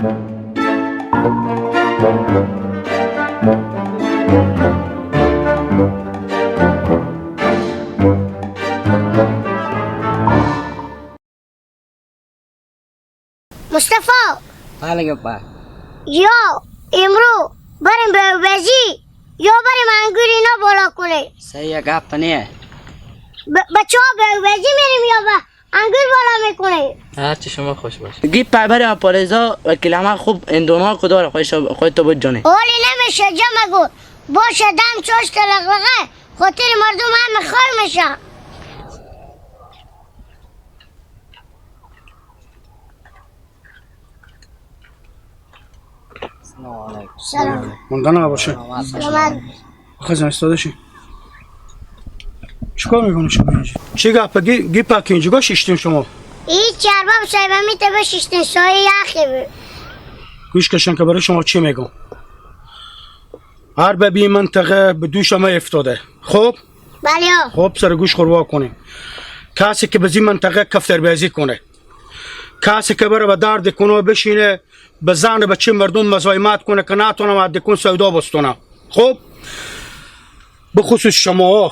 مصطفی بله گپا یا امرو بریم به بزی یا بریم انگور اینا بالا کنه. صحیح گپ نیه. بچه ها به بزی میریم یا به انگور بالا میکنه. هرچی شما خوش باشه. گی پایبر پارزا وکیل ما خوب اندونا کو داره خودت تو بود جانه. حالی نمیشه جمع گو باشه دم چاشت لغلغه خاطر مردم هم خواهی میشه. سلام. مونده نباشه. سلامت. خزان استادشی. چیکار میکنی شما اینجا؟ چی گپ گی پاک اینجا گوش شما؟ هیچ ارباب صاحب میته بشیشتین سایه یخی بود. گوش کشن که برای شما چی میگم. هر بی منطقه به دوش ما افتاده. خب؟ بله. خب سر گوش خوروا کنیم. کسی که به این منطقه کفتر بازی کنه، کسی که بره به درد کنه بشینه به زن بچه مردم مزاحمت کنه که نتونم از دکون سودا بستونم. خب به خصوص شما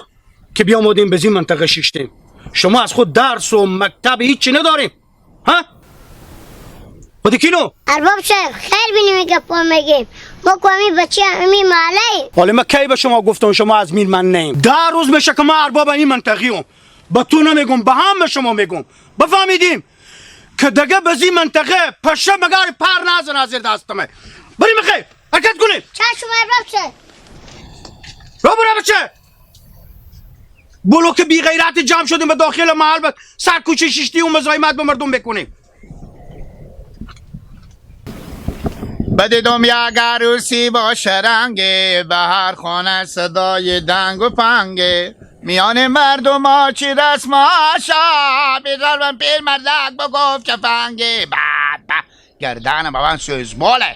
که بیامدیم به این منطقه شیشتیم، شما از خود درس و مکتب هیچی نداریم. ها؟ خودی کینو؟ ارباب صاحب خیر بینیم که پا میگیم ما که بچه امی محله. حالا من کی به شما گفتم شما از میر من نیم؟ 10 روز میشه که من ارباب این منطقه ام. به تو نمیگم، به هم شما میگم. بفهمیدیم که دیگه به این منطقه پشه مگر پر نزن از زیر دستمه. بریم بخیر حرکت کنیم. چشم ارباب صاحب. رو برو بچه. بلوک بی غیرت جمع شدیم به داخل محل، سر کوچه شیشتی و مزاحمت به مردم بکنیم. بدیدم یک عروسی با شرنگه، به هر خانه صدای دنگ و پنگه، میان مردم ها چی رسم آشا بیزارم پیر مردک بگفت چه فنگه. با گردن بابا سوزباله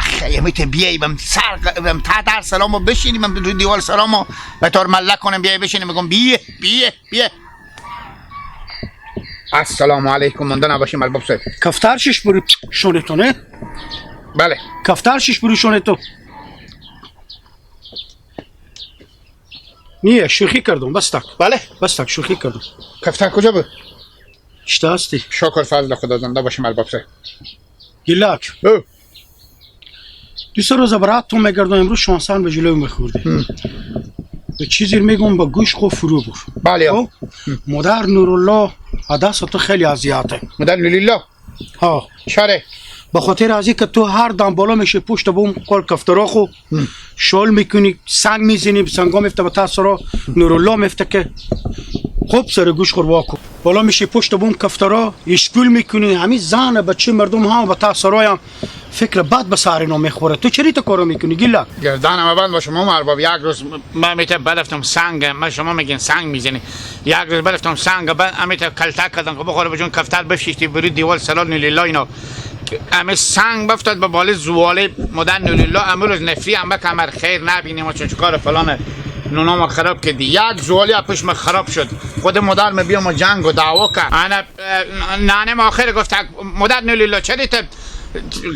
خیلی میتونم بیایی بم سر بم تا در سلامو بشینیم بم روی دیوال سلامو به طور ملک کنم بیایی بشینیم بگم بیه بیه بیه. السلام علیکم. مونده نباشیم ارباب صاحب. کفتر شش برو شونه تو نه؟ بله کفتر شش برو شونه تو. نیه شوخی کردم بس تک. بله بس تک شوخی کردم. کفتر کجا بود؟ شتا هستی. شکر فضل خدا زنده باشیم ارباب صاحب. گیلاک دو سه روز برات تو میگردم امروز شانسان به جلو میخوردی. به چیزی میگم با گوش خو فرو بر. بله. مادر نورالله دست تو خیلی اذیته. مادر نورالله؟ ها. چرا؟ به خاطر از اینکه تو هر دم بالا میشه پشت بوم کل کفترا خو شال میکنی سنگ میزنی سنگا میفته به تاسرا نورالله میفته که خوب سر گوش خور واکو بالا میشه پشت بوم کفترا اشکول میکنی همین زن بچه مردم هم به تاسرا فکر بد به سر اینا میخوره. تو چرا تو کارو میکنی گیلا؟ گردنم بند با شما ارباب. یک روز من میته برفتم سنگ، من شما میگین سنگ میزنی، یک روز برفتم سنگ بعد امیته کلتک کردم که بخوره بجون کفتر بفشیشتی بری دیوال سلال نولیلا اینا همه سنگ بفتاد به بالا زواله مادر نولیلا. امروز روز نفری هم کمر خیر نبینیم چون کار فلانه نونا ما خراب کردی. یک زوالی پیش ما خراب شد. خود مادر ما بیا ما جنگ و دعوا کرد. انا نانم آخر گفت مادر نولیلا چرا ته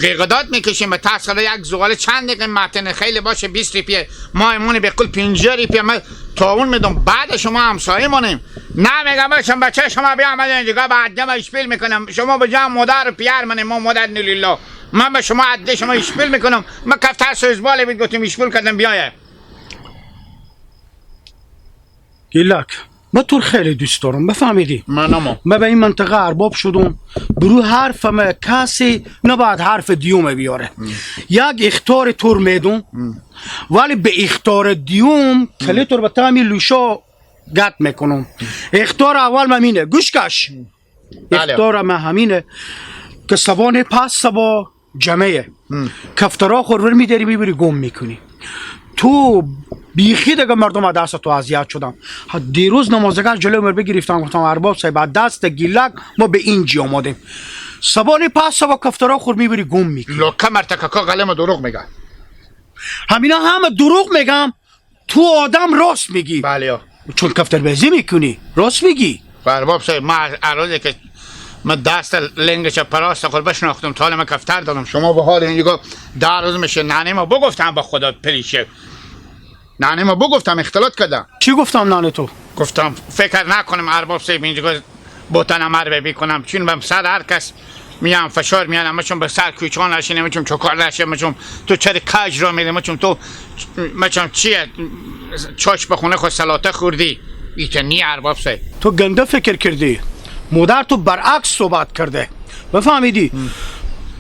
قیقدات میکشیم به تسخره یک زغال چند دقیقه متن خیلی باشه 20 ریپیه ما ایمونه به قول 50 ریپیه من تاون میدم بعد شما همسایه مانیم. نه میگم باشم بچه شما بیا آمده اینجا بعد ما اشپیل میکنم شما به جمع مادر و پیار منه ما مادر نولیلا من به شما عده شما اشپیل میکنم. من کفتر سوزبال بید گفتیم اشپیل کردم بیایه. گیلک من تو خیلی دوست دارم بفهمیدی؟ من من به این منطقه ارباب شدم برو حرف ما کسی نباید حرف دیوم بیاره. یک اختار تور میدم ولی به اختار دیوم کلی تور به تامی لوشا گت میکنم. اختار اول من اینه گوش کش. اختار من همینه که سبانه پس سبا جمعه کفترا خور میداری میبری گم میکنی. تو بیخی دیگه مردم از دست تو اذیت شدم. دیروز نمازگار جلو مر بگرفتم گفتم ارباب صاحب دست گیلک ما به اینجا آمدیم. سبانه پس سبا کفترا خور میبری گم میکنی. لکه مرتکاکا قلم دروغ میگه. همینا همه دروغ میگم تو آدم راست میگی. بله. چون کفتر بازی میکنی راست میگی. ارباب صاحب ما از روزی که من دست لنگش پراست خود بشناختم تا من کفتر دادم شما به حال اینجا 10 روز میشه ننه ما بگفتم با خدا پریشه ننه ما بگفتم اختلاط کردم. چی گفتم ننه تو؟ گفتم فکر نکنم ارباب صاحب اینجا بوتن امر بکنم چون بم سر هر کس میام فشار میانم مچون به سر کوچان نشینه مچون چکار نشه مچون تو چرا کج را میری مچون تو مچون چیه چاش به خونه خود سلاطه خوردی ایته نی ارباب صاحب. تو گنده فکر کردی، مادر تو برعکس صحبت کرده بفهمیدی؟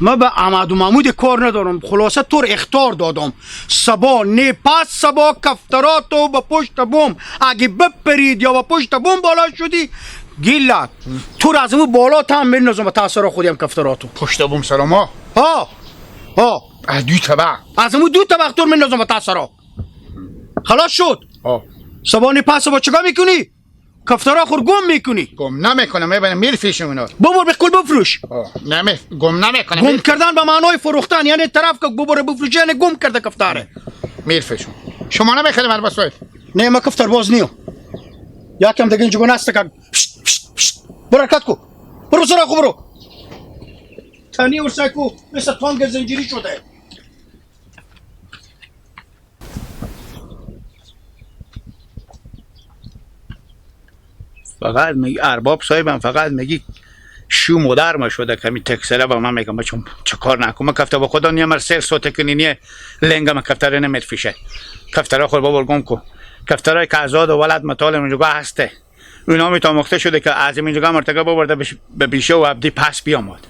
من به احمد و محمود کار ندارم. خلاصه تو اخطار دادم سبا نه پس سبا کفتراتو به پشت بوم اگه بپرید یا به پشت بوم بالا شدی گیلت تو را از اون بالا تا هم میندازم به تاثیر خودیم کفتراتو پشت بوم سراما ها ها از دو طبق از اون دو طبق تو میندازم به تاثیر. خلاص شد. سبا نه پس سبا چیکار میکنی؟ کفترا خور گم میکنی. گم نمیکنم، میبرم میرفیشم اونا. ببر به کل بفروش. نمی گم نمیکنم. گم کردن به معنای فروختن، یعنی طرف که ببره بفروشه یعنی گم کرده کفتاره. میرفیشم. شما نمیخریم ارباب صاحب؟ نه ما کفتر باز نیو. یکم دیگه اینجا گناه که برو حرکت کو. برو سرا کو برو. تنی ورسای کو مثل تانگ زنجیری شده. فقط میگی ارباب صاحبم، فقط میگی شو مادر ما شده کمی تکسره با من میگم چون چه کار نکنم کفته با خدا نیم سر سوت کنی نیه لنگم کفتره نمیفشه کفتره خود بابا گم کو کفترای که آزاد و ولد مطال اینجا هسته اونا می تامخته شده که از اینجا مرتکب ببرده به بیشه و عبدی پس بیامد.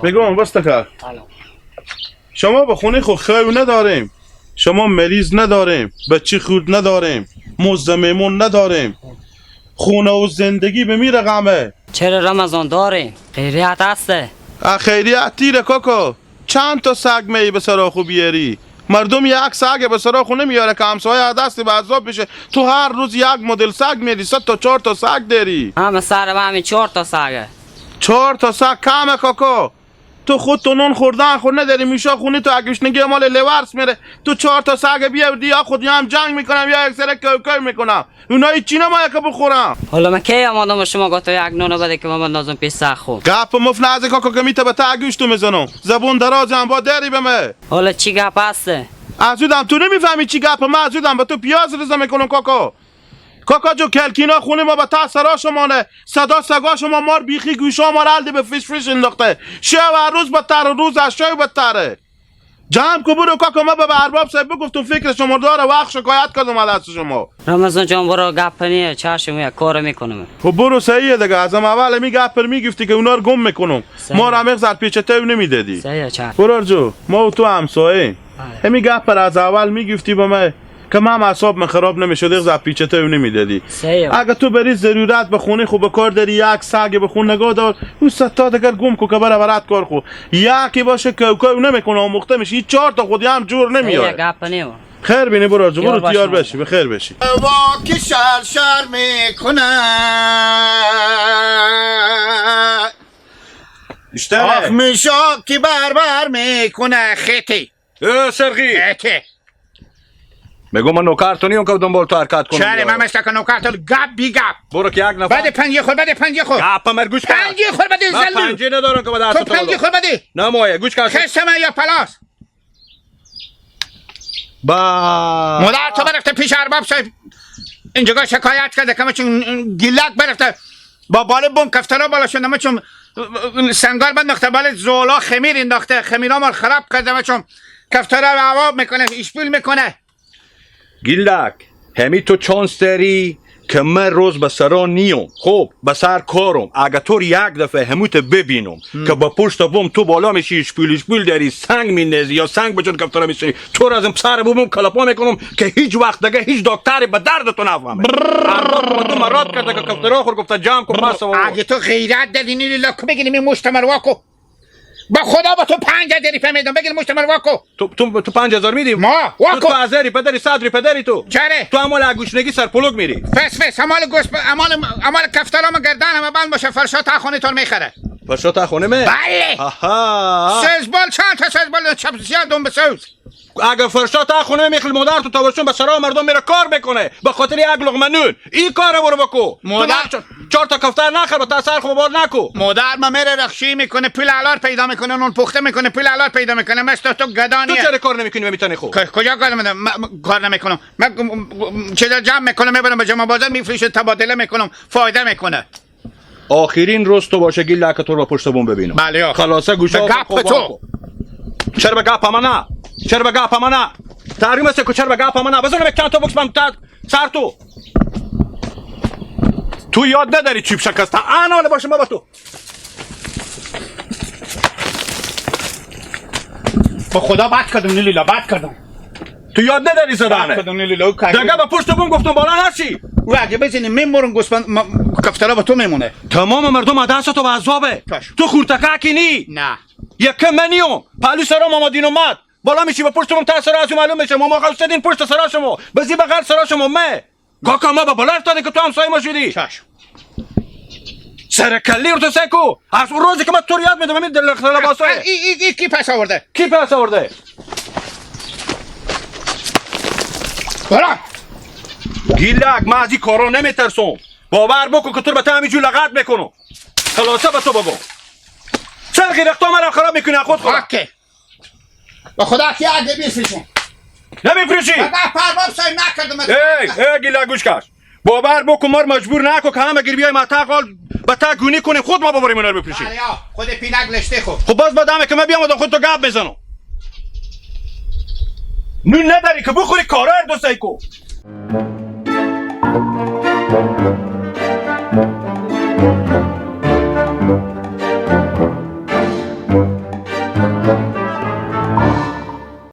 میگم بس شما به خونه خود خیو نداریم، شما مریض نداریم، بچه خورد نداریم، مزد میمون نداریم، خونه و زندگی به می رقمه. چرا رمضان داریم؟ خیریت هسته. خیریت تیره کاکا. چند تا سگ می به سراخو بیاری؟ مردم یک سگ به سراخو نمیاره که همسایه دست به عذاب بشه. تو هر روز یک مدل سگ میری، 3 تا 4 تا سگ داری. همه سر همین 4 تا سگه. 4 تا سگ کمه کاکا. تو خود تو نون خوردن خود نداری، میشا خونی تو اگشنگی مال لورس میره. تو 4 تا سگ بیاوردی یا خود یا هم جنگ میکنم یا یک سر کوکو میکنم. اونا هیچی نمایه که بخورم. حالا من کی آمدم شما گفت یک نونو بده که من نازم پیش سگ خو. گپ مف نزد کاکا که میته به تا گوشتو میزنم. زبون دراز هم با دری به من. حالا چی گپ هسته؟ ازودم تو نمیفهمی چی گپ من. ازودم به تو پیاز رزه میکنم کاکا. کاکا جو کلکینا خونه ما با تا سرا شمانه صدا سگا شما مار بیخی گوشا مار الده به فش فش انداخته. شو هر روز بدتر روز از شو بدتره. جمع کو برو کاکا. ما به ارباب صاحب بگفتم فکر شما داره وقت شکایت کردم از شما. رمضان جان برو گپ نیه چشم یک کار میکنم. خب برو صحیحه دیگه. از اول می گپ پر میگفتی که اونا رو گم میکنم. ما رو هم زر پیچ تو نمیدادی. صحیحه چشم. برو جو ما و تو همسایه. همی گپ پر از اول میگفتی به من که من اعصاب من خراب نمیشد زب پیچه تو نمیدادی. اگه تو بری ضرورت به خونه خو به کار داری یک سگ به خونه نگاه دار او ستا دیگر گم کو که بره برات کار خو یکی باشه کوکو نمیکنه آموخته میشه. این 4 تا خودی هم جور نمیاره. خیر بینی برو جو برو تیار بشی به خیر بشی. وا که شر شر میکنه آخ میشا که بر میکنه خیتی سرخی خیتی میگم من نوکر تو نیم که دنبال تو حرکت کنم. چرا من مثل که نوکر تو گپ بی گپ. برو که یک نفر بده پنجه خور بده پنجه خور. گپ مر گوش کن. پنجه خور بده زلو. من پنجه ندارم که بده تو پنجه خور بده. نه مایه گوش کن. خسته من یا پلاس. با مادر تو برفته پیش ارباب صاحب اینجا شکایت کرده که چون گیلک برفته با بالا بوم کفترا بالا شده چون سنگار بنداخته بالا زولا خمیر انداخته خمیرا مال خراب کرده چون کفترا رو عواب میکنه اشپیل میکنه. گیلک همی تو چانس داری که من روز به سرا نیوم، خب به سر کارم. اگه تو یک دفعه هموت ببینم که با پشت بوم تو بالا میشی اشپیل اشپیل داری سنگ میندازی یا سنگ بچون کفترا میشی تو را از سر بوم کلپا میکنم که هیچ وقت دیگه هیچ دکتری به درد تو نفهمه. ارباب تو مراد کرده که کفترا خور گفته جمع کن پس. اگه تو غیرت داری نیلی لاکو بگیری می مشت مرواکو با خدا با تو 5000 ریپه میدم بگیر مشت من واکو. تو تو 5000 میدی ما واکو. تو 1000 ریپه داری 100 ریپه داری تو. چره تو امال گوشنگی سر پلوگ میری. فس فس امال گوش امال کفترام گردن هم بند باشه فرشا تا خونه تو میخره. فرشا تا خونه می؟ بله. آها سوز بال چند تا سوز بال چپ زیاد دوم بسوز. اگه فرشا تا خونه میخل مادر تو تابستون به سرا مردم میره کار میکنه به خاطر یک لقمه نون. این کارو برو بکو. مادر چهار تا کفتر نخر و تا سر خو بار نکو. مادر ما میره رخشی میکنه پول علار پیدا میکنه، نون پخته میکنه پول علار پیدا میکنه. مثل تو گدانیه. تو چرا کار نمیکنی میتونی خو؟ کجا کار میکنم؟ کار نمیکنم. من چیزا جمع میکنم میبرم به جمع بازار میفروشم، تبادله میکنم، فایده میکنه. آخرین روز تو باشه گیل که تو رو پشت بوم ببینم. بله خلاصه گوشا گپ تو. چرا به گپ ما نه؟ چرا به گپ ما نه؟ تحریم است که چرا به گپ ما نه؟ بزنم یک چند تا بکس من سر تو. تو یاد نداری چیپ شکسته. انا باشه ما با تو. با خدا بد کردم لیلا، بد کردم. تو یاد نداری زدانه. بد کردم لیلا. دگه با پشت بوم گفتم بالا نشی. و اگه بزنی میمورم گوسفند کفترا با تو میمونه. تمام مردم دست تو به عذابه. تو خورتکه نی. نه. یکم منیوم پهلو سرا ماما دین اومد بالا میشی به پشت بوم تا سرا از معلوم میشه ماما قصدین پشت سرا شما بزی بغل سرا شما مه کاکا ما به بالا افتاده که تو همسایه ما شدی. چشم سر کلی رو تو سکو از اون روزی که من تو رو یاد میدم همین دل لباسای ای کی پس آورده؟ کی پس آورده؟ برا گیلک من از این کارا نمیترسم. باور بکن که تو رو به همینجور لغت میکنم. خلاصه به تو بگم سر غیرختا مرا خراب میکنی خود خدا. خاکه با خدا که اگه میفروشم نمیفروشی؟ بابا پرواز سای نکردم. ای ای گیلک گوش کش. باور بکن ما رو مجبور نکن که همه گیر بیای ما قال به تا گونی کنیم خود ما ببریم اینا رو بفروشیم. خود پینک لشته خب. خب باز بعد که من بیام خود تو گپ بزنم. نون نداری که بخوری کارا رو دو سیکو.